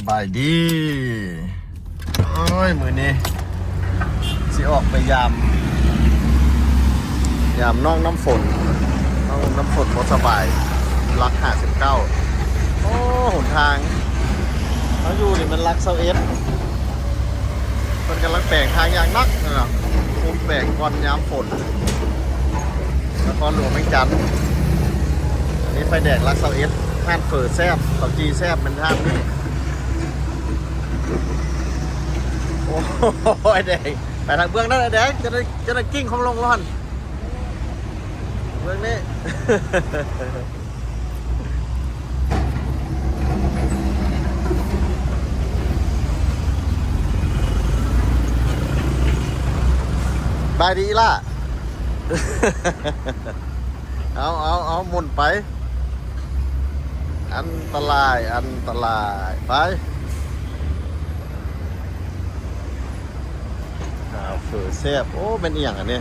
ສະບາຍດີ ໂອ້ຍ ມື້ນີ້ຊິອອກໄປຢາມ ຢາມນ້ອງນ້ຳຝົນ. ນ້ອງນ້ຳຝົນບໍ່ສະບາຍ ຫຼັກຫ້າສິບເກົ້າ. ໂອ້ ຫົນທາງເຮົາຢູ່ນີ້ມັນຫຼັກຊາວເອັດ ເພິ່ນກຳລັງແປງທາງຢ່າງໜັກເນາະ ໂອ້ ແປງກ່ອນຍາມຝົນ. ນະຄອນຫຼວງວຽງຈັນ ອັນນີ້ໄຟແດງຫຼັກຊາວເອັດ. ຮ້ານເຝີແຊບ ເຂົ້າຈີ່ແຊບ ແມ່ນຮ້ານນີ້. ໂອ້ຍ ແດງ ໄປທາງເບື້ອງນັ້ນ ແດງ ຈະໄດ້ ຈະໄດ້ກິ້ງຄອງລົງຮ້ອນ ເບື້ອງນີ້. ບາຍດີອີ່ຫຼ້າ. ເອົາ ເອົາ ເອົາ ໝຸນໄປ. ອັນຕະລາຍ ອັນຕະລາຍ ໄປ. ຫາເຝີແຊບ. ໂອ້ ແມ່ນອີ່ຫຍັງອັນນີ້?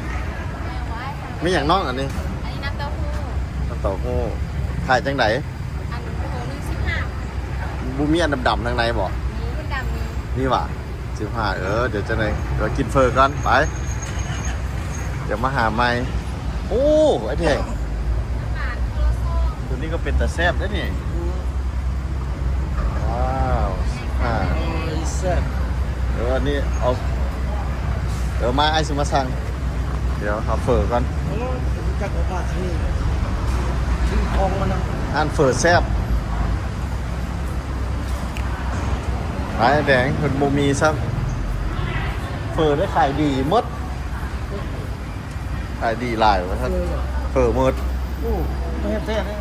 ແມ່ນຫຍັງນ້ອງອັນນີ້? ອັນນີ້ນ້ຳເຕົ້າຫູ້. ນ້ຳເຕົ້າຫູ້ ຂາຍຈັ່ງໃດ? ອັນ ໂລໜຶ່ງສິບຫ້າ. ບໍ່ມີອັນດຳໆທາງໃນບໍ່? ມີ ມັນດຳມີ. ມີຫວາ? ສິບຫ້າ. ເອີ ດຽວຈັ່ງໃດ ດຽວກິນເຝີກ່ອນ ໄປ. ດຽວມາຫາໃໝ່. ໂອ້ ໄອ້ແດງ ໂຕນີ້ກໍເປັນຕາແຊບເດ້ນີ້. ວ້າວ ສິບຫ້າ ໂອ້ຍ ແຊບ. ເອີ ອັນນີ້ເອົາ ເອີ ມາ ອ້າຍຊິມາສັ່ງ. ດຽວຫາເຝີກ່ອນ. ໂອ້ຍ ຮູ້ຈັກບໍ່ ມາທາງນີ້ ຊື້ຂອງມານຳ. ຮ້ານເຝີແຊບ ໄອ້ແດງ ເພິ່ນບໍ່ມີຊ້ຳ. ເຝີໄດ້ຂາຍດີໝົດ. ຂາຍດີຫຼາຍວ່າຊັ້ນ. ເຝີໝົດ. ໂອ້ ເຮັດແທ້ເດ້.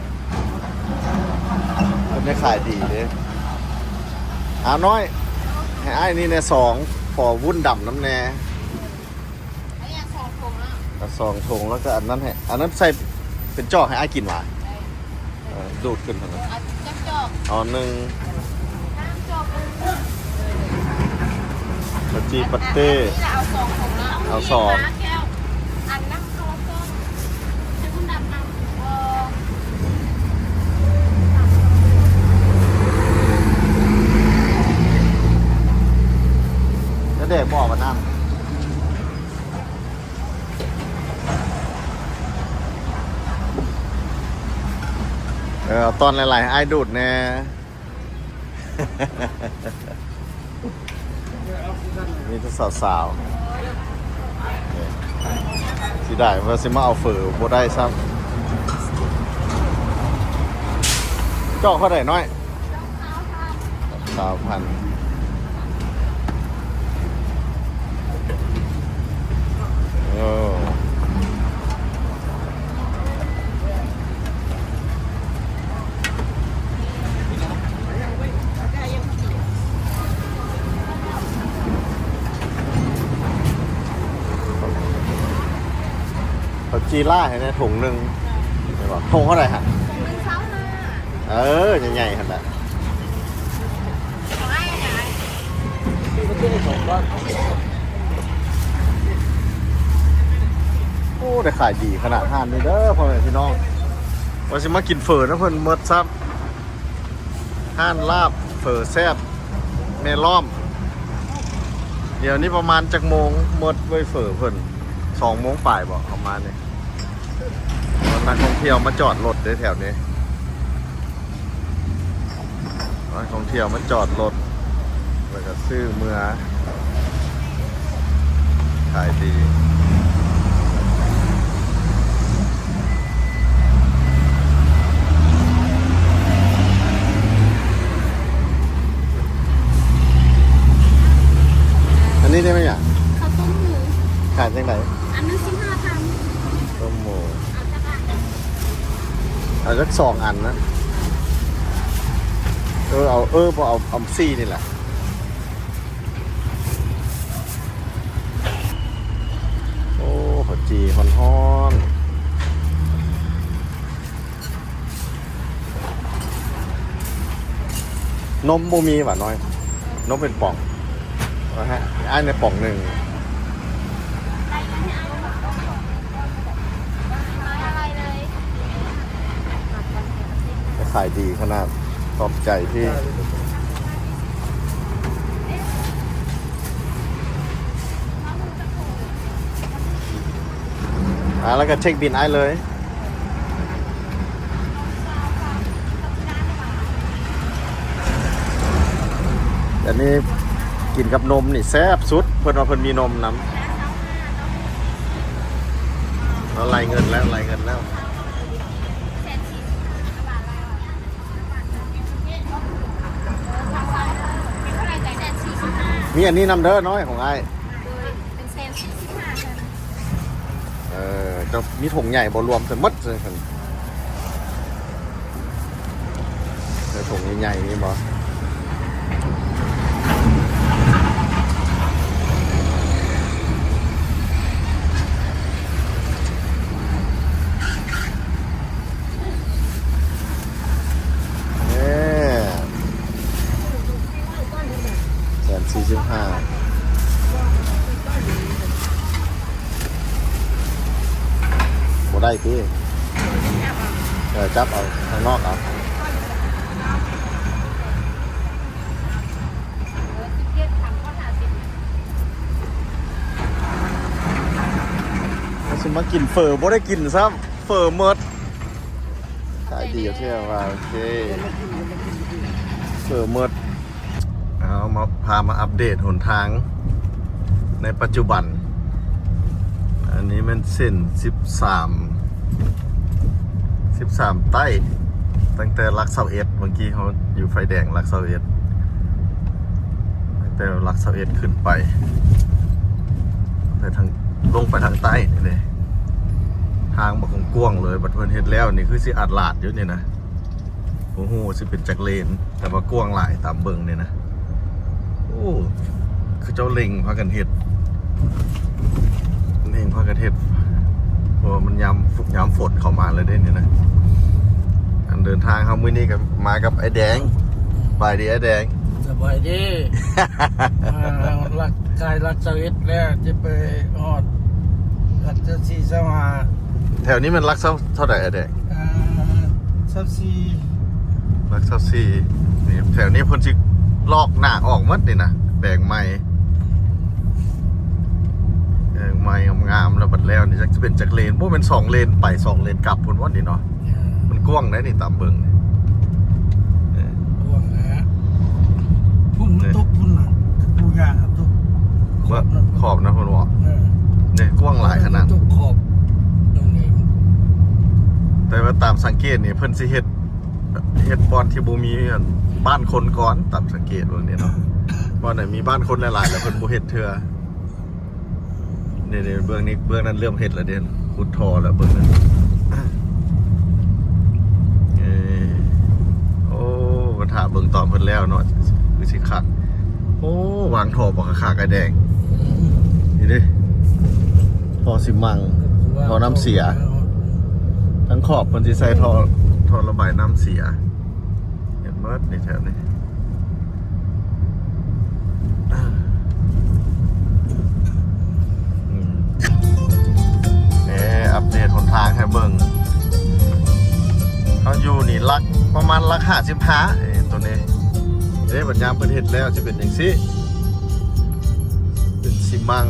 ເພິ່ນໄດ້ຂາຍດີເດ້. ອານ້ອຍ ໃຫ້ອ້າຍນີ້ແດ່ສອງ ຂໍວຸ້ນດຳນຳແດ່. ອັນນີ້ສອງຖົງເນາະ. ເອົາສອງຖົງ ແລ້ວກໍອັນນັ້ນໃຫ້ ອັນນັ້ນໃສ່ເປັນຈອກໃຫ້ອ້າຍກິນຫວາ? ເອີ ດູດຂຶ້ນຫັ້ນນະ. ເອົາຈັກຈອກ? ເອົາໜຶ່ງ ສາມຈອກ. ເຂົ້າຈີ່ປາເຕ້. ອັນນີ້ລະເອົາສອງຖົງເນາະ. ເອົາສອງ. ອັນນັ້ນເຂົ້າຕົ້ມ ໃສ່ບຸນດຳນຳ. ແລ້ວແດກບໍ່ເອົາອັນນັ້ນ? ເອີ ເອົາຕອນຫຼາຍໆ ໃຫ້ອ້າຍດູດແດ່. ມີແຕ່ສາວໆ ເສຍດາຍວ່າຊິມາເອົາເຝີບໍ່ໄດ້ຊ້ຳ. ເຈົ້າເທົ່າໃດນ້ອຍ? ຊາວພັນ. ໂອ້ ເຂົ້າຈີ່ລ້າໃຫ້ແດ່ ຖົງໜຶ່ງ. ແມ່ນບໍ່? ຖົງເທົ່າໃດຫະ? ຖົງໜຶ່ງຊາວຫ້າ. ເອີ ໃຫຍ່ໆ ຫັ້ນແຫຼະ. ໂອ້ ໄດ້ຂາຍດີຂະໜາດຮ້ານນີ້ເດີ ພໍ່ແມ່ພີ່ນ້ອງ. ວ່າຊິມາກິນເຝີນຳເພິ່ນໝົດຊ້ຳ. ຮ້ານລາບເຝີແຊບແມ່ລ້ອມ. ດຽວນີ້ປະມານຈັກໂມງໝົດເວີຍເຝີເພິ່ນ? ສອງໂມງປາຍບໍ ປະມານນີ້. ນັກທ່ອງທ່ຽວມາຈອດລົດເດ້ແຖວນີ້. ນັກທ່ອງທ່ຽວມາຈອດລົດ ແລ້ວກໍຊື້ເມືອ ຂາຍດີ. ອັນນີ້ໄດ້ໄໝຫຍັງ? ເຂົ້າຕົ້ມໝູ. ຂາຍຈັ່ງໃດ? ອັນໜຶ່ງສິບຫ້າພັນ. ຕົ້ມໝູ. ເອົາຈັກອັນ? ເອົາຈັກສອງອັນນະ. ເອີ ເອົາ ເອີ ບໍ່ເອົາ ເອົາສີ່ນີ້ແຫຼະ. ໂອ້ ເຂົ້າຈີ່ຮ້ອນໆ. ນົມບໍ່ມີຫວານ້ອຍ? ນົມເປັນປ່ອງ. ເອົາໃຫ້ອ້າຍແດ່ປ່ອງໜຶ່ງ. ຂາຍດີຂະໜາດ. ຂອບໃຈທີ່. ອ່າ ແລ້ວກໍເຊັກບິນອ້າຍເລີຍ. ອັນນີ້ກິນກັບນົມນີ້ແຊບສຸດ ເພິ່ນວ່າເພິ່ນມີນົມນຳ. ເອົາ ໄລ່ເງິນແລ້ວ ໄລ່ເງິນແລ້ວ. ມີອັນນີ້ນຳເດີ ນ້ອຍຂອງອ້າຍ. ເອີ ເຈົ້າມີຖົງໃຫຍ່ບໍ່? ລວມໃສ່ໝົດເລີຍ ໃສ່ຖົງໃຫຍ່ໆ ມີບໍ່? ເອີ ແສນສີ່ສິບຫ້າ ບໍ່ໄດ້ຕິ? ເອີ ຈັບເອົາ ທາງນອກເອົາ. ຊິມາກິນເຝີ ບໍ່ໄດ້ກິນຊ້ຳ ເຝີໝົດ. ຂາຍດີແທ້ວ່າ. ໂອເຄ ເຝີໝົດ. ເອົາ ມາ ພາມາອັບເດດຫົນທາງໃນປັດຈຸບັນ. ອັນນີ້ແມ່ນເສັ້ນສິບສາມ ສິບສາມໃຕ້ ຕັ້ງແຕ່ຫຼັກຊາວເອັດ ເມື່ອກີ້ເຮົາຢູ່ໄຟແດງຫຼັກຊາວເອັດ ຕັ້ງແຕ່ຫຼັກຊາວເອັດຂຶ້ນໄປ ໄປທາງ ລົງໄປທາງໃຕ້ນີ້ເດ້. ທາງບັກກວ້າງເລີຍ ບັດເພິ່ນເຮັດແລ້ວນີ້ຄືຊິອາດຫຼາດຢູ່ນີ້ນະ. ບໍ່ຮູ້ວ່າຊິເປັນຈັກເລນ ແຕ່ວ່າກວ້າງຫຼາຍຕາມເບິ່ງນີ້ນະ. ໂອ້ ຄືເຈົ້າເລັ່ງພາກັນເຮັດ ເລັ່ງພາກັນເຮັດ ເພາະວ່າມັນຍາມ ຍາມຝົນເຂົ້າມາແລ້ວເດ້ນີ້ນະ. ອັນເດີນທາງເຮົາມື້ນີ້ກໍມາກັບອ້າຍແດງ. ສະບາຍດີອ້າຍແດງ. ສະບາຍດີ. ມາຮອດຫຼັກ ໃກ້ຫຼັກຊາວເອັດແລ້ວ ຈະໄປຮອດຫຼັກຊາວສີ່ ຊາວຫ້າ. ແຖວນີ້ແມ່ນຫຼັກຊາວ ເທົ່າໃດອ້າຍແດງ? ອ່າ ຊາວສີ່ ຫຼັກຊາວສີ່. ນີ້ ແຖວນີ້ເພິ່ນຊິລອກໜ້າອອກໝົດນີ້ນະ ແປງໃໝ່ ແປງໃໝ່ງາມໆ ແລ້ວບັດແລ້ວນີ້ ຈັກຊິເປັນຈັກເລນ ບໍ່ແມ່ນສອງເລນໄປ ສອງເລນກັບພຸ້ນວະນີ້ເນາະ. ເອີ ມັນກວ້າງໃດ໋ນີ້ ຕາມເບິ່ງນີ້ ເອີ ກວ້າງແຫຼະ. ພຸ້ນມັນ ເອີ ຕົກພຸ້ນນະ ປູຢາງອະ ຕົກຂອບນະ ຂອບນະພຸ້ນເນາະ. ເອີ ນີ້ກວ້າງຫຼາຍຂະໜາດ ຕົກຂອບ. ແຕ່ວ່າຕາມສັງເກດນີ້ ເພິ່ນຊິເຮັດ ເຮັດບ່ອນທີ່ບໍ່ມີ ອັນ ບ້ານຄົນກ່ອນ ຕາມສັງເກດເບິ່ງນີ້ເນາະ. ບ່ອນໃດມີບ້ານຄົນຫຼາຍໆ ແລ້ວເພິ່ນບໍ່ເຮັດເທື່ອ. ນີ້ໆ ເບື້ອງນີ້ ເບື້ອງນັ້ນເລີ່ມເຮັດແລ້ວເດ້ ຂຸດທໍ່ແລ້ວເບິ່ງນັ້ນ. ເອີ ໂອ້ ມາຖ້າເບິ່ງຕອນເພິ່ນແລ້ວເນາະ ຄືຊິຄັກ. ໂອ້ ວາງທໍ່ບໍ່ຄັກໆ ອ້າຍແດງ. ນີ້ເດ້ ທໍ່ຊີມັງ ທໍ່ນ້ຳເສຍ. ທັງຂອບເພິ່ນຊິໃສ່ທໍ່ ທໍ່ລະບາຍນ້ຳເສຍ. ເຮັດໝົດນີ້ແຖວນີ້. ອືມ ເອີ ອັບເດດຫົນທາງໃຫ້ເບິ່ງ. ເຮົາຢູ່ນີ້ຫຼັກ ປະມານຫຼັກຫ້າສິບຫ້າ ເອີ ໂຕນີ້ເດ້. ບັດຍາມເພິ່ນເຮັດແລ້ວຊິເປັນຈັ່ງຊີ້ ເປັນຊີມັງ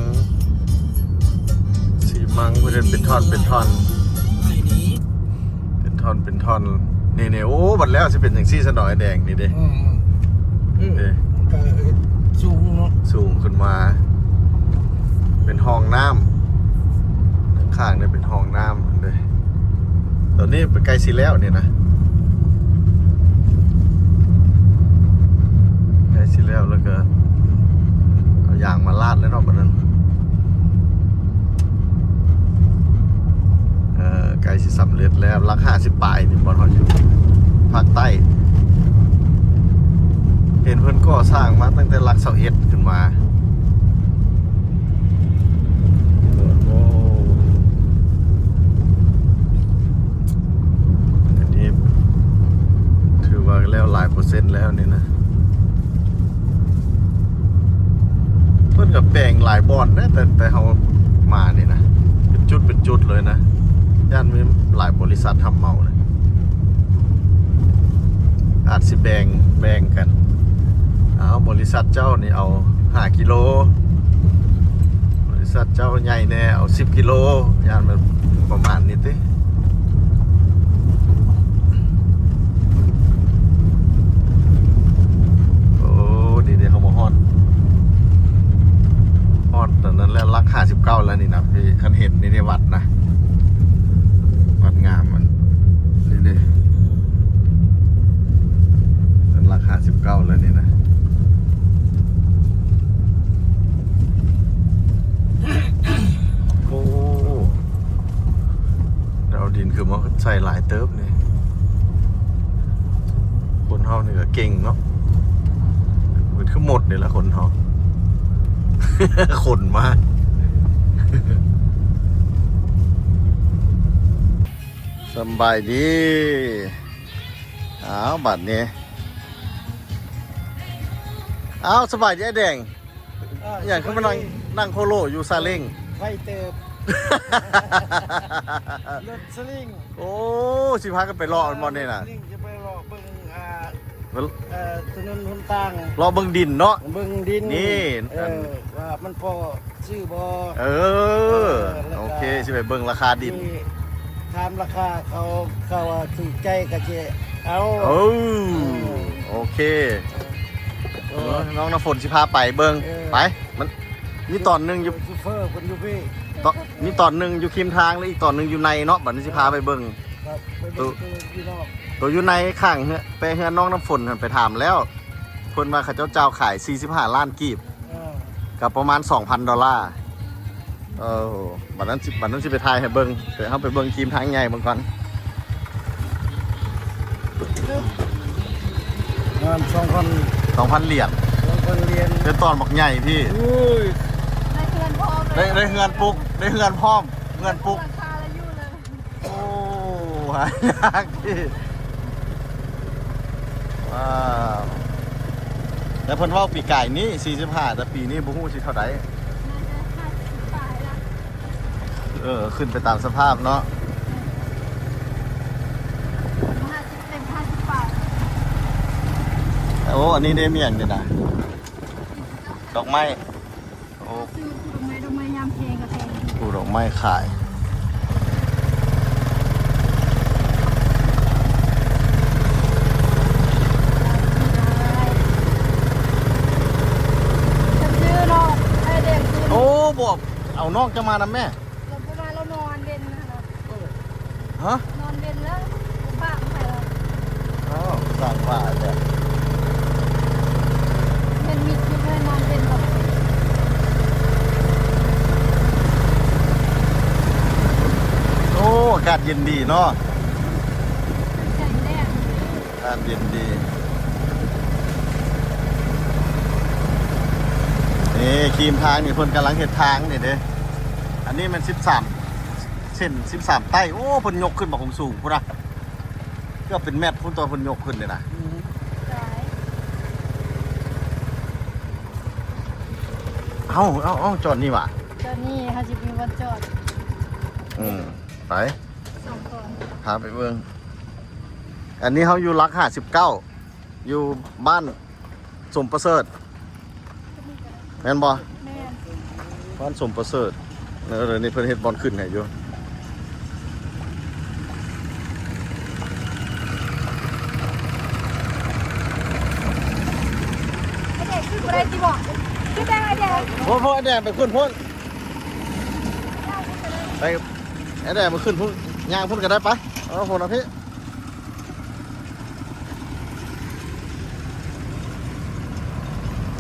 ຊີມັງ ເພິ່ນເຮັດເປັນທ່ອນ ເປັນທ່ອນ. ເປັນທ່ອນ ເປັນທ່ອນ ນີ້ໆ. ໂອ້ ບັດແລ້ວຊິເປັນຈັ່ງຊີ້ຊະເນາະ ອ້າຍແດງ. ນີ້ເດ້ ອືມ ເດ້ ມັນກໍສູງເນາະ ສູງຂຶ້ນມາ ເປັນຮ່ອງນ້ຳ ຂ້າງໆ ນີ້ເປັນຮ່ອງນ້ຳເດ້. ຕອນນີ້ໃກ້ຊິແລ້ວນີ້ນະ ໃກ້ຊິແລ້ວ ແລ້ວກໍເອົາຢາງມາລາດແລ້ວເນາະ ບັດນັ້ນ. ເອີ ໃກ້ຊິສຳເລັດແລ້ວ ຫຼັກຫ້າສິບປາຍນີ້ ບ່ອນເຮົາຢູ່ພາກໃຕ້. ເຫັນເພິ່ນກໍ່ສ້າງມາຕັ້ງແຕ່ຫຼັກຊາວເອັດຂຶ້ນມາ. ໂອ້ ອັນນີ້ຖືວ່າແລ້ວຫຼາຍເປີເຊັນແລ້ວນີ້ນະ. ເພິ່ນກໍແບ່ງຫຼາຍບ່ອນເດ້ ແຕ່ ແຕ່ເຮົາມານີ້ນະ ເປັນຈຸດເປັນຈຸດເລີຍນະ. ຢ້ານມີຫຼາຍບໍລິສັດຮັບເໝົານະ ອາດຊິແບ່ງ ແບ່ງກັນ. ອ້າວ ບໍລິສັດເຈົ້ານີ້ເອົາຫ້າກິໂລ ບໍລິສັດເຈົ້າໃຫຍ່ແດ່ເອົາສິບກິໂລ ຢ້ານແບບ ປະມານນີ້ຕິ. ໂອ້ ນີ້ເດ້ ເຮົາມາຮອດ ຮອດອັນນັ້ນແລ້ວ ຫຼັກຫ້າສິບເກົ້າແລ້ວນີ້ນະ. ຄັນເຫັນນີ້ເດ້ ວັດນະ ວັດງາມມັນ ນີ້ເດ້ ຫຼັກຫ້າສິບເກົ້າແລ້ວນີ້ນະ. ໂອ້ ແລ້ວເອົາດິນຂຶ້ນມາໃສ່ຫຼາຍເຕີບນີ້. ຄົນເຮົານີ້ກໍເກັ່ງເນາະ ມັນຄືໝົດນີ້ລະຄົນເຮົາ ຂົນມາ. ສຳບາຍດີ. ອ້າວ ບັດນີ້ ອ້າວ ສະບາຍດີອ້າຍແດງ. ເອີ ຫຍັງຄືມານັ່ງ ສະບາຍດີ ນັ່ງໂຄໂລຢູ່ຊາເລັງ? ໄວເຕີບ ລົດສະລິງ. ໂອ້ ຊິພາກັນໄປເລາະແມ່ນບໍ່ນີ້ນະ? ສະລິງຈະໄປເລາະເບິ່ງ ອ່າ ເອີ ຖະໜົນຫົນທາງ ເລາະເບິ່ງດິນເນາະ ເບິ່ງດິນ. ນີ້ ເອີ ອັນ ວ່າມັນພໍຊື້ບໍ່? ເອີ ເອີ ແລ້ວກໍ ໂອເຄ ຊິໄປເບິ່ງລາຄາດິນ ນີ້ ຖາມລາຄາເຂົາ ເຂົາວ່າຖືກໃຈກໍຊິເອົາ. ເອີ ເອີ ໂອເຄ ເອີ ນ້ອງນ້ຳຝົນຊິພາໄປເບິ່ງ. ເອີ ໄປ ມັນມີຕອນໜຶ່ງຢູ່ ໂຊເຟີເພິ່ນຢູ່ພີ້ ຕ- ມີຕອນໜຶ່ງຢູ່ຄີມທາງ ແລະ ອີກຕອນໜຶ່ງຢູ່ໃນເນາະ. ບັດນີ້ຊິພາໄປເບິ່ງ ຄັບ ໄປເບິ່ງໂຕ ໂຕຢູ່ນອກ ໂຕຢູ່ໃນຂ້າງເຮືອນ ໄປເຮືອນນ້ອງນ້ຳຝົນຫັ້ນ ໄປຖາມແລ້ວ ເພິ່ນວ່າເຂົາເຈົ້າຈ່າຍຂາຍສີ່ສິບຫ້າລ້ານກີບ. ເອີ ກໍປະມານສອງພັນໂດລາ. ເອີ ບັດນັ້ນຊິ ບັດນັ້ນຊິໄປຖ່າຍໃຫ້ເບິ່ງ ດຽວເຮົາໄປເບິ່ງຄີມທາງໃຫຍ່ເບິ່ງກ່ອນ. ປະມານສອງພັນ ສອງພັນຫຼຽນ ສອງພັນຫຼຽນ ເປັນຕອນບັກໃຫຍ່ພີ້. ໂອ້ຍ ໄດ້ເຮືອນພ້ອມ ໄດ້ ໄດ້ເຮືອນປຸກ ໄດ້ເຮືອນພ້ອມ ເຮືອນປຸກ ຫຼັງຄາແລ້ວຢູ່ເລີຍ. ໂອ້ ຫາຍາກຕິ ວ້າວ. ແລ້ວເພິ່ນເວົ້າປີກາຍນີ້ສີ່ສິບຫ້າ ແຕ່ປີນີ້ບໍ່ຮູ້ຊິເທົ່າໃດ. ໜ້າຈະຫ້າສິບປາຍລະ. ເອີ ຂຶ້ນໄປຕາມສະພາບເນາະ. ຫ້າສິບ ເຕັມ ຫ້າສິບປາຍ. ໂອ້ ອັນນີ້ເດ້ ມີຫຍັງນີ້ນະ? ດອກໄມ້. ໂອ້ ຊື້ປູກດອກໄມ້ ດອກໄມ້ຍາມແພງກໍແພງ ປູກດອກໄມ້ຂາຍ. ໂອ້ ບອກ ເອົານ້ອງເຈົ້າມານຳແມ່. ລາວບໍ່ມາ ລາວນອນເວັນນະ. ຮະ? ນອນເວັນແລ້ວ ບໍ່ປາກໃຜແລ້ວ. ອ້າວ ສ້າງວ່າແທ້. ແມ່ນມິດຢູ່ເລີຍ ນອນເວັນບໍ່. ໂອ້ ອາກາດເຢັນດີເນາະ. ແສງແດດ ອາກາດເຢັນດີ. ນີ້ ຄີມທາງນີ້ ເພິ່ນກຳລັງເຮັດທາງນີ້ເດ້. ອັນນີ້ແມ່ນສິບສາມ ເສັ້ນສິບສາມໃຕ້. ໂອ້ ເພິ່ນຍົກຂຶ້ນບັກສູງພຸ້ນນະ ເກືອບເປັນແມັດພຸ້ນ ຕອນເພິ່ນຍົກຂຶ້ນນີ້ນະ. ອືມ ເອົາ ເອົາ ເອົາ ຈອດນີ້ຫວາ? ຈອດນີ້ ເຮົາຊິມີບ່ອນຈອດ. ອືມ ໄປ ສອງຄົນ ພາໄປເບິ່ງ. ອັນນີ້ເຮົາຢູ່ຫຼັກຫ້າສິບເກົ້າ ຢູ່ບ້ານສົມປະເສີດ ແມ່ນບໍ່? ແມ່ນ ບ້ານສົມປະເສີດ. ເອີ ນີ້ເພິ່ນເຮັດບ່ອນຂຶ້ນໃຫ້ຢູ່. ໄອ້ແດງຂຶ້ນບໍ່ໄດ້ຕິບໍ? ຂຶ້ນໄດ້ໄອ້ແດງ. ໂອ້ ໂອ້ ໄອ້ແດງໄປຂຶ້ນພຸ້ນ ໄປ ໄອ້ແດງໄປຂຶ້ນພຸ້ນ ຍ່າງພຸ້ນກໍໄດ້ ໄປ. ເອົາພຸ້ນເອົາພີ້.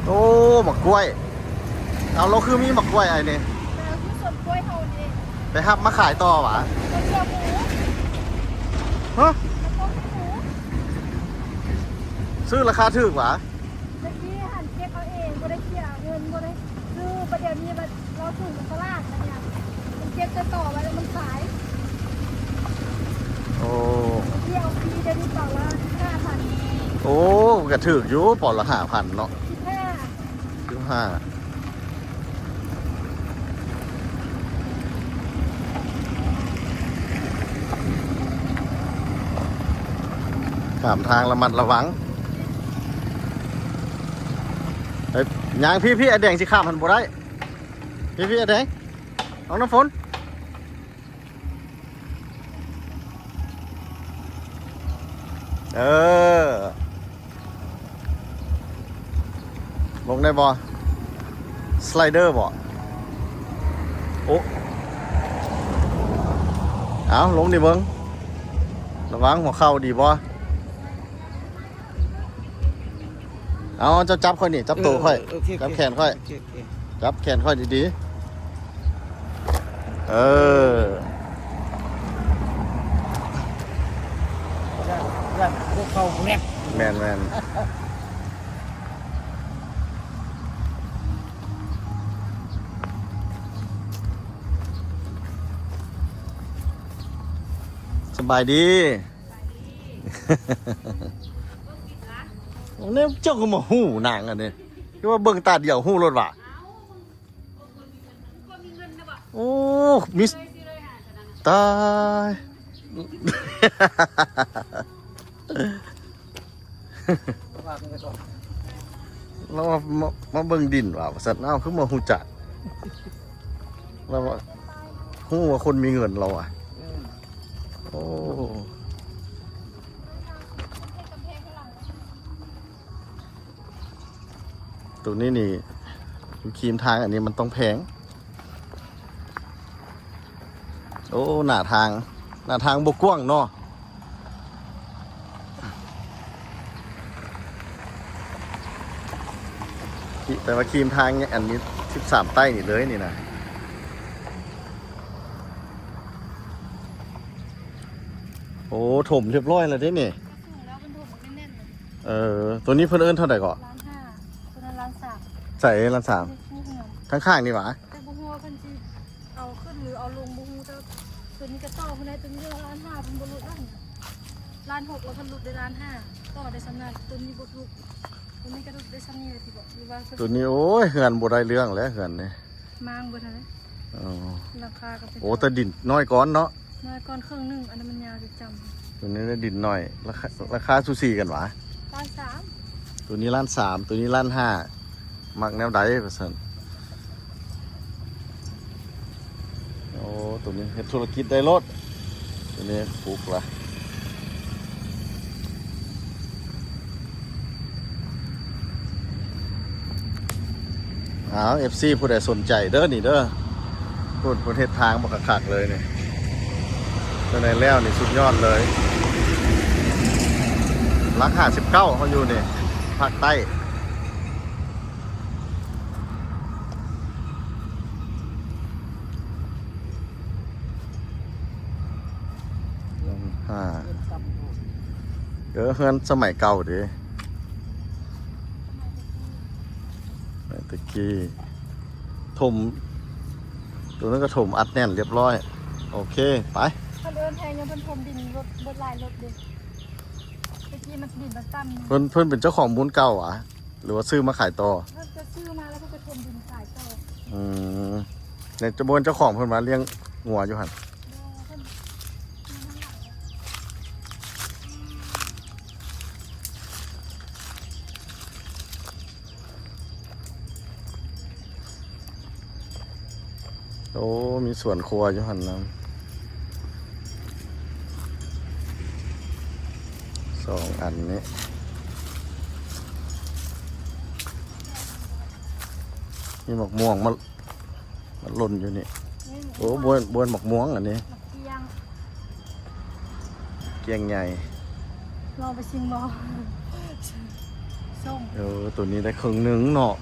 ໂອ້ ໝາກກ້ວຍ. ເອົາ ລາວຄືມີໝາກກ້ວຍໄອ້ນີ້? ແຕ່ຄືສວນກ້ວຍເຮົານີ້. ໄປຮັບມາຂາຍຕໍ່ຫວາ? ເປັນເຊືອໝູ. ຮະ? ແລ້ວກໍໝູ. ຊື້ລາຄາຖືກຫວາ? ແຕ່ກີ້ຫັ້ນເກັບເອົາເອງ ບໍ່ໄດ້ເສຍເງິນ ບໍ່ໄດ້ ຄືປະດຽວນີ້ລາວສູງກວ່າຕະຫຼາດນະເນຍ. ມັນເກັບແຕ່ຕໍ່ໄວ້ແລ້ວມັນຂາຍ. ໂອ້ ເອົາຟຣີ ດຽວນີ້ປອນລະຫ້າພັນ. ໂອ້ ກໍຖືກຢູ່ ປອນລະຫ້າພັນເນາະ. ສິບຫ້າ ສິບຫ້າ. ຂ້າມທາງລະມັດລະວັງ. ເອີ ຍ່າງພີ້ໆ ອ້າຍແດງຊິຂ້າມຫັ້ນບໍ່ໄດ້. ພີ້ໆ ອ້າຍແດງ ນ້ອງນ້ຳຝົນ. ເອີ ລົງໄດ້ບໍ່? ສະໄລເດີບໍ່? ໂອ້ ເອົາ ລົງດິເບິ່ງ ລະວັງຫົວເຂົ່າດີບໍ່? ເອົາ ເຈົ້າຈັບຂ້ອຍນີ້ ຈັບໂຕຂ້ອຍ ເອີ ໂອເຄ ຈັບແຂນຂ້ອຍ ໂອເຄ ໂອເຄ ຈັບແຂນຂ້ອຍດີໆ ເອີ ຢ້ານ ຢ້ານຫົວເຂົ່າແບບ ແມ່ນໆ ສະບາຍດີ. ແນວເຈົ້າກໍມາຮູ້ນາງອັນນີ້ ຄືວ່າເບິ່ງຕາດຽວຮູ້ໂລດວ່າ ໂອ້ ມີ ຕາຍ ລາວວ່າມາ ມາເບິ່ງດິນວ່າ ວ່າຊັ້ນ ເອົ້າ ຄືມາຮູ້ຈັກ ລາວວ່າຮູ້ວ່າຄົນມີເງິນ ລາວວ່າ ອືມ ໂອ້ ໂຕນີ້ນີ້ ຢູ່ຄີມທາງອັນນີ້ມັນຕ້ອງແພງ. ໂອ້ ໜ້າທາງ ໜ້າທາງບໍ່ກວ້າງເນາະ ແຕ່ວ່າຄີມທາງອັນນີ້ ສິບສາມ ໃຕ້ນີ້ເລີຍນີ້ນະ ໂອ້ ຖົມຮຽບຮ້ອຍແລ້ວເດ້ນີ້ ເອີ ໂຕນີ້ເພິ່ນເອີ້ນເທົ່າໃດເກາະ? ລ້ານຫ້າ ໂຕນັ້ນລ້ານສາມ ໃສລ້ານສາມ ນີ້ເຮືອນ ຂ້າງໆນີ້ຫວາ? ແຕ່ບໍ່ຮູ້ວ່າເພິ່ນຊິເອົາຂຶ້ນຫຼືເອົາລົງບໍ່ຮູ້ ແຕ່ວ່າໂຕນີ້ກໍຕໍ່ເພິ່ນໄດ້ ໂຕນີ້ລ້ານຫ້າ ເພິ່ນບໍ່ຫຼຸດແລ້ວ ລ້ານຫົກ ແລ້ວເພິ່ນຫຼຸດໄດ້ລ້ານຫ້າ ຕໍ່ໄດ້ສ່ຳນັ້ນ ໂຕນີ້ບໍ່ຫຼຸດ ໂຕນີ້ກໍຫຼຸດໄດ້ສ່ຳນີ້ແຫຼະຕິເບາະ ຫຼືວ່າໂຕນີ້ ໂອ້ຍ ເຮືອນບໍ່ໄດ້ເລື່ອງແລ້ວ ເຮືອນນີ້ ມ້າງເບິດຫັ້ນແຫຼະ ອໍ ຫຼັງຄາກໍເປັນ ໂອ້ ແຕ່ດິນນ້ອຍກ່ອນເນາະ ນ້ອຍກ່ອນເຄິ່ງໜຶ່ງ ອັນນັ້ນມັນຍາວຈັດຈຳ ໂຕນີ້ໄດ້ດິນໜ້ອຍ ລາຄາ ລາຄາສູສີກັນຫວາ? ລ້ານສາມ ໂຕນີ້ລ້ານສາມ ໂຕນີ້ລ້ານຫ້າ ມັກແນວໃດວ່າຊັ້ນ ໂອ້ ໂຕນີ້ເຮັດທຸລະກິດໄດ້ໂລດ ໂຕນີ້ປຸກລະ ອ້າວ ເອັຟຊີ ຜູ້ໃດສົນໃຈເດີນີ້ເດີ ພຸ້ນ ເພິ່ນເຮັດທາງບັກຄັກໆເລີຍນີ້ ຕົວໃດແລ້ວນີ້ສຸດຍອດເລີຍ ຫຼັກຫ້າສິບເກົ້າ ເຮົາຢູ່ນີ້ພາກໃຕ້ ຫ້າ ເອີ ເຮືອນສະໄໝເກົ່າເດ້ ສະໄໝແຕ່ກີ້ ຖົມ ໂຕນັ້ນກໍຖົມອັດແໜ້ນຮຽບຮ້ອຍ ໂອເຄ ໄປ ເພິ່ນເອີ້ນແພງ ຍ້ອນເພິ່ນຖົມດິນລົດ ເບິດຫຼາຍລົດເດ້ ແຕ່ກີ້ມັນດິນມັນຕ່ຳ ເພິ່ນ ເພິ່ນເປັນເຈົ້າຂອງມູນເກົ່າຫວາ? ຫຼືວ່າຊື້ມາຂາຍຕໍ່? ເພິ່ນກໍຊື້ມາແລ້ວເພິ່ນກໍຖົມດິນຂາຍຕໍ່ ອືມ ແລ້ວຈະບໍ່ແມ່ນເຈົ້າຂອງເພິ່ນມາລ້ຽງງົວຢູ່ຫັ້ນ ບໍ່ ເພິ່ນ ໂອ້ ມີສວນຄົວຢູ່ຫັ້ນນຳ ສອງອັນນີ້ ມີໝາກມ່ວງມາ ມັນຫຼົ່ນຢູ່ນີ້ ນີ້ ໂອ້ ບ້ວນ ບ້ວນໝາກມ່ວງອັນນີ້ ໝາກກ້ຽງ ກ້ຽງໃຫຍ່ ລອງໄປຊິມບໍ່? ສົ້ມ ເອີ ໂຕນີ້ໄດ້ເຄິ່ງໜຶ່ງເນາະ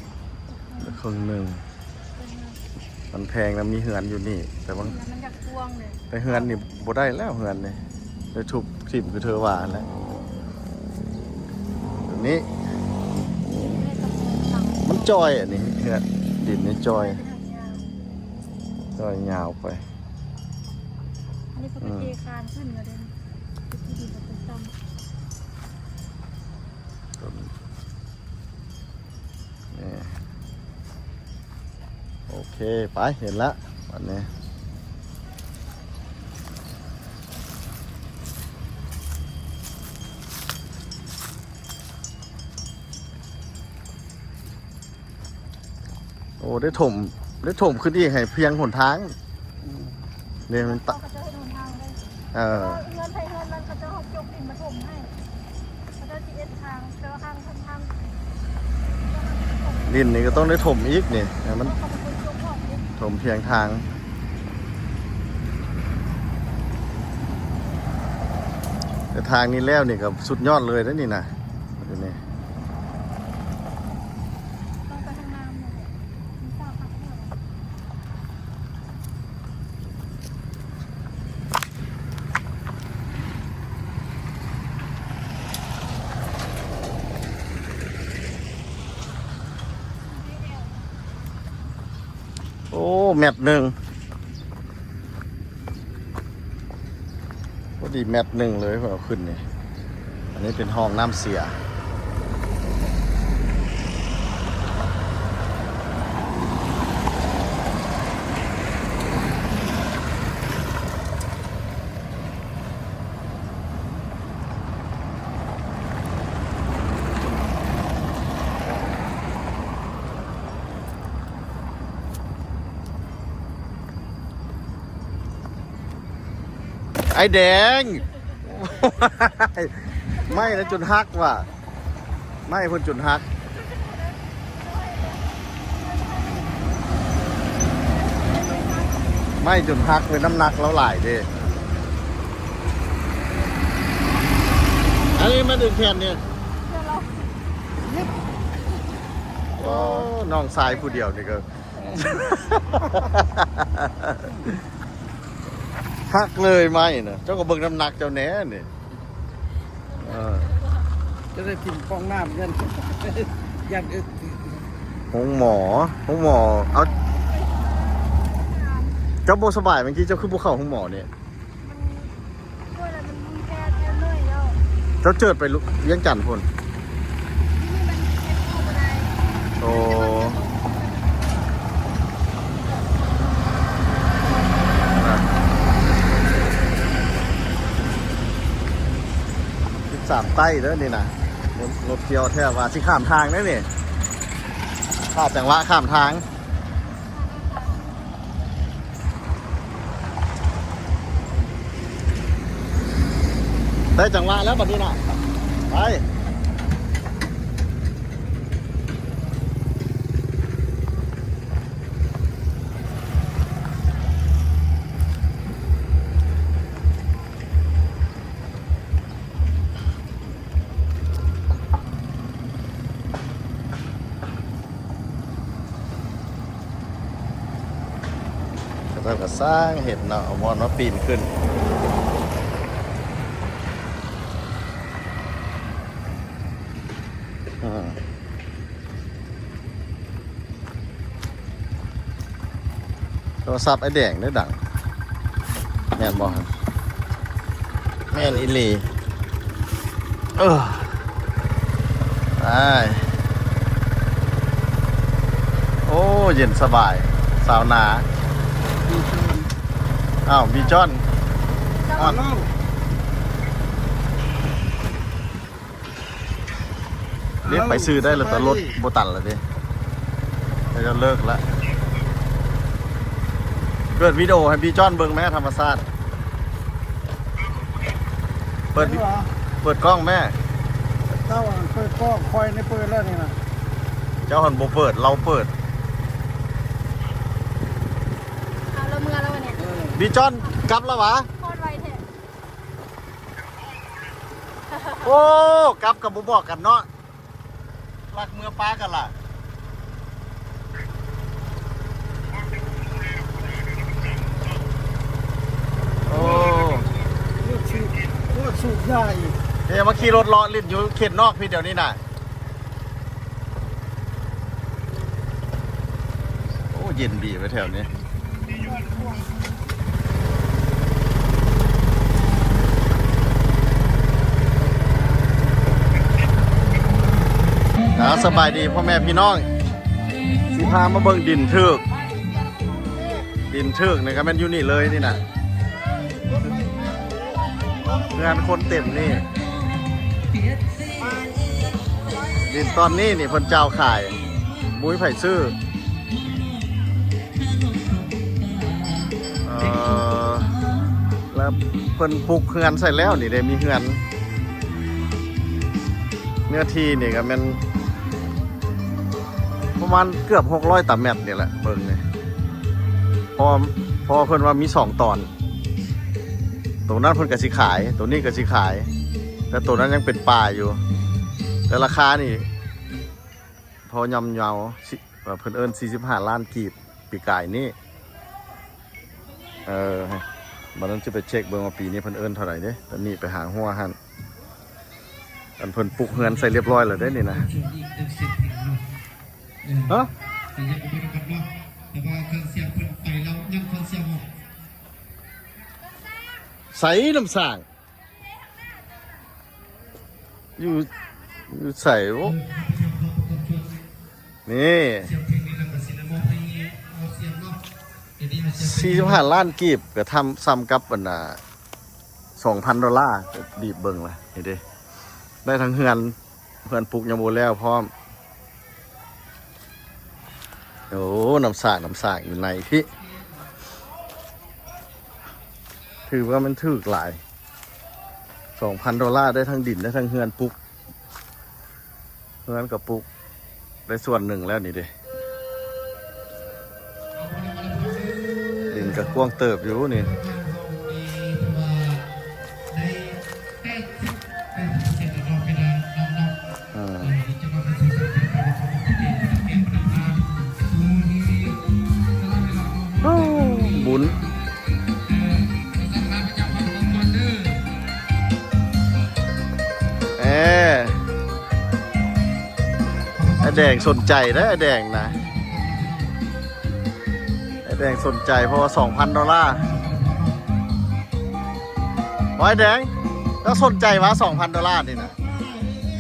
ເຄິ່ງໜຶ່ງ ເຄິ່ງໜຶ່ງ ມັນແພງນະ ມີເຮືອນຢູ່ນີ້ ແຕ່ວ່າ ແລ້ວມັນຢາກກວ້າງເດ້ ແຕ່ເຮືອນນີ້ບໍ່ໄດ້ແລ້ວ ເຮືອນນີ້ໄດ້ທຸບຖິ້ມຄືເທີວ່າຫັ້ນແຫຼະ ໂຕນີ້ ມັນຈອຍ ອັນນີ້ເຮືອນ ດິນນີ້ຈອຍ ຈອຍຍາວໄປ ອັນນີ້ເພິ່ນກໍເທຄານຂຶ້ນແລ້ວເດ້ ເປັນທີ່ດິນເປັນຕ່ຳ ຕົ້ນ ນີ້ ໂອເຄ ໄປ ເຫັນລະ ບັດນີ້ ໂອ້ ໄດ້ຖົມ ໄດ້ຖົມຂຶ້ນອີກໃຫ້ພຽງຫົນທາງ ອືມ ນີ້ມັນຕະ ເຂົາເຈົ້າເຮັດຫົນທາງໄດ້ ເອີ ເຮືອນໃຜເຮືອນມັນ ເຂົາເຈົ້າເອົາຈົກດິນມາຖົມໃຫ້ ດິນນີ້ກໍຕ້ອງໄດ້ຖົມອີກນີ້ ໃຫ້ມັນຖົມພຽງທາງ. ແຕ່ທາງນີ້ແລ້ວນີ້ກໍສຸດຍອດເລີຍເດ້ນີ້ນະ ນີ້. ໂອ້ ແມັດໜຶ່ງ ພໍດີແມັດໜຶ່ງເລີຍ ເພິ່ນເອົາຂຶ້ນນີ້. ອັນນີ້ເປັນຮ່ອງນ້ຳເສຍ. ໄອ້ແດງ ໄມ້ນະຈົນຫັກວ່າ ໄມ້ເພິ່ນຈົນຫັກ ໄມ້ຈົນຫັກເລີຍ ນ້ຳໜັກລາວຫຼາຍເດ້. ອັນນີ້ມາດຶງແຜ່ນນີ້ ໂອ້ ນ້ອງຊາຍຜູ້ດຽວນີ້ກໍ ຄັກເລີຍໄມ້ນະ ເຈົ້າກໍເບິ່ງນ້ຳໜັກເຈົ້າແດ່ນີ້. ເອີ ຈະໄດ້ຖິ້ມຟອງນ້ຳ ຢ້ານ ຢ້ານເອິກ. ໂຮງໝໍ ໂຮງໝໍ ເອົາ ເຈົ້າບໍ່ສະບາຍ ເມື່ອກີ້ເຈົ້າຄືບໍ່ເຂົ້າໂຮງໝໍນີ້? ເຈົ້າເຈີດໄປວຽງຈັນພຸ້ນ. ໂອ້ ສິບສາມໃຕ້ເດີນີ້ນະ. ລົດ ລົດກ່ຽວແທ້ວ່າຊິຂ້າມທາງເດ້ນີ້ ຂາດຈັງຫວະຂ້າມທາງ. ໄດ້ຈັງຫວະແລ້ວບັດນີ້ນະ ໄປ. ເຂົາເຈົ້າກໍສ້າງເຮັດເນາະ ເອົາບ່ອນມາປີນຂຶ້ນ. ອືມ ໂທລະສັບອ້າຍແດງເດ້ດັງ ແມ່ນບໍ່? ແມ່ນອີ່ຫຼີ. ເອີ ໄປ. ໂອ້ ເຢັນສະບາຍ ຊາວນາ. ອ້າວ ບີຈອນ ອ້າວ ເດ້ ໄປຊື່ໄດ້ແລ້ວ ແຕ່ລົດບໍ່ຕັນແລ້ວເດ້ ເຂົາເຈົ້າເລີກລະ. ເປີດວິດີໂອໃຫ້ບີຈອນເບິ່ງແມ້ ທຳມະຊາດ. ເປີດ ເຫັນບໍ່? ເປີດກ້ອງແມ້. ເຈົ້າເປີດກ້ອງ ຂ້ອຍນີ້ເປີດແລ້ວນີ້ນະ. ເຈົ້າຫັ້ນບໍ່ເປີດ ລາວເປີດ. ເອົາລະເມືອແລ້ວວະນີ້. ບີຈອນກັບແລ້ວຫວາ? ຮອດໄວແທ້. ໂອ້ ກັບກໍບໍ່ບອກກັນເນາະ ລັກເມືອປາກັນລະ. ໂອ້ ໂຄດສູບ ໂຄດສູບຢາອີກ. ເອີ ມາຂີ່ລົດເລາະຫຼິ້ນຢູ່ເຂດນອກພີ້ດຽວນີ້ນະ. ໂອ້ ເຢັນດີໄປແຖວນີ້. ອ່າ ສະບາຍດີພໍ່ແມ່ພີ່ນ້ອງ ຊິພາມາເບິ່ງດິນຖືກ ດິນຖືກນີ້ກໍແມ່ນຢູ່ນີ້ເລີຍນີ້ນະ ເຮືອນຄົນເຕັມນີ້. ດິນຕອນນີ້ນີ້ເພິ່ນເຈົ້າຂາຍ ບໍ່ມີໃຜຊື້. ເອີ ແລ້ວເພິ່ນປຸກເຮືອນໃສ່ແລ້ວນີ້ເດ້ ມີເຮືອນ ເນື້ອທີ່ນີ້ກໍແມ່ນປະມານເກືອບຫົກຮ້ອຍຕາແມັດນີ້ແຫຼະ ເບິ່ງນີ້ ເພາະ ເພາະເພິ່ນວ່າມີສອງຕອນ ໂຕນັ້ນເພິ່ນກໍຊິຂາຍ ໂຕນີ້ກໍຊິຂາຍ ແຕ່ໂຕນັ້ນຍັງເປັນປ່າຢູ່ ແຕ່ລາຄານີ້ພໍຍ່ອມເຍົາ ເພິ່ນເອີ້ນສີ່ສິບຫ້າລ້ານກີບ ປີກາຍນີ້ ເອີ ບັດນັ້ນຊິໄປເຊັກເບິ່ງວ່າປີນີ້ເພິ່ນເອີ້ນເທົ່າໃດເດ້ ຕອນນີ້ໄປຫາຫົວຫັ້ນ ອັນເພິ່ນປຸກເຮືອນໃສ່ລຽບຮ້ອຍແລ້ວເດ້ນີ້ນະ ຮະ ໃສນ້ຳສ້າງ ຢູ່ ຢູ່ໃສ ໂອ້ ນີ້ ສີ່ສິບຫ້າລ້ານກີບ ກໍທຳ ສ່ຳກັບອັນນ່າ ສອງພັນໂດລາ ບີບເບິ່ງລະ ນີ້ເດ້ ໄດ້ທັງເຮືອນ ເຮືອນປຸກຍັງບໍ່ແລ້ວພ້ອມ ໂອ້ ນ້ຳສາກ ນ້ຳສາກຢູ່ໃນພີ້ ຖືວ່າມັນຖືກຫຼາຍ ສອງພັນໂດລາ ໄດ້ທັງດິນ ໄດ້ທັງເຮືອນປຸກ ເຮືອນກໍປຸກໄດ້ສ່ວນໜຶ່ງແລ້ວນີ້ເດ້ ດິນກໍກວ້າງເຕີບຢູ່ນີ້ ອືມ ໂອ້ ບຸນ ເອີ ອ້າຍແດງສົນໃຈເດ້ ອ້າຍແດງນະ ອ້າຍແດງສົນໃຈ ເພາະວ່າສອງພັນໂດລາ ອ້າຍແດງ ລາວສົນໃຈວ່າສອງພັນໂດລານີ້ນະ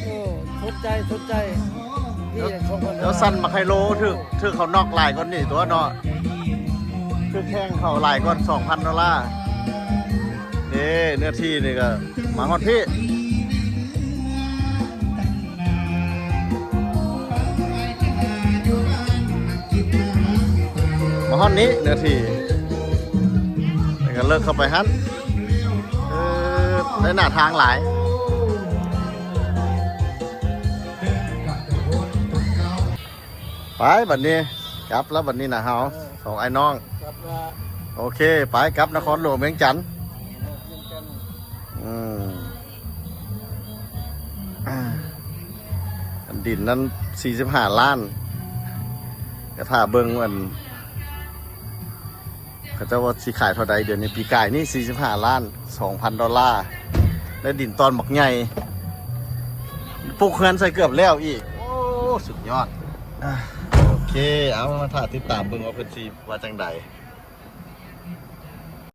ໂອ້ ສົນໃຈ ສົນໃຈ ນີ້ ລາວ ສອງພັນໂດລາ ລາວສັ່ນໝາກໄຮໂລ ຖືກ ຖືກເຂົານັອກຫຼາຍກວ່ານີ້ຕົວະເນາະ ຖືກແຂ່ງເຂົາຫຼາຍກວ່າສອງພັນໂດລາ ເດ້ ເນື້ອທີ່ນີ້ກໍມາຮອດພີ້ ມາຮອດນີ້ເນື້ອທີ່ ແລ້ວກໍເລີກເຂົ້າໄປຫັ້ນ ເອີ ໄດ້ໜ້າທາງຫຼາຍ ໄປບັດນີ້ ກັບແລ້ວບັດນີ້ນະເຮົາ ເອີ ສອງອ້າຍນ້ອງ ກັບລະ ໂອເຄ ໄປກັບນະຄອນຫຼວງວຽງຈັນ ວຽງຈັນ ອືມ ອ່າ ອັນດິນນັ້ນສີ່ສິບຫ້າລ້ານ ກໍຖ້າເບິ່ງອັນ ເຂົາເຈົ້າວ່າຊິຂາຍເທົ່າໃດ ດຽວນີ້ ປີກາຍນີ້ສີ່ສິບຫ້າລ້ານສອງພັນໂດລາ ໄດ້ດິນຕອນບັກໃຫຍ່ ປຸກເຮືອນໃສ່ເກືອບແລ້ວອີກ ໂອ້ ສຸດຍອດ ອ່າ ໂອເຄ ເອົາ ມາຖ້າຕິດຕາມເບິ່ງວ່າເພິ່ນຊິວ່າຈັ່ງໃດ.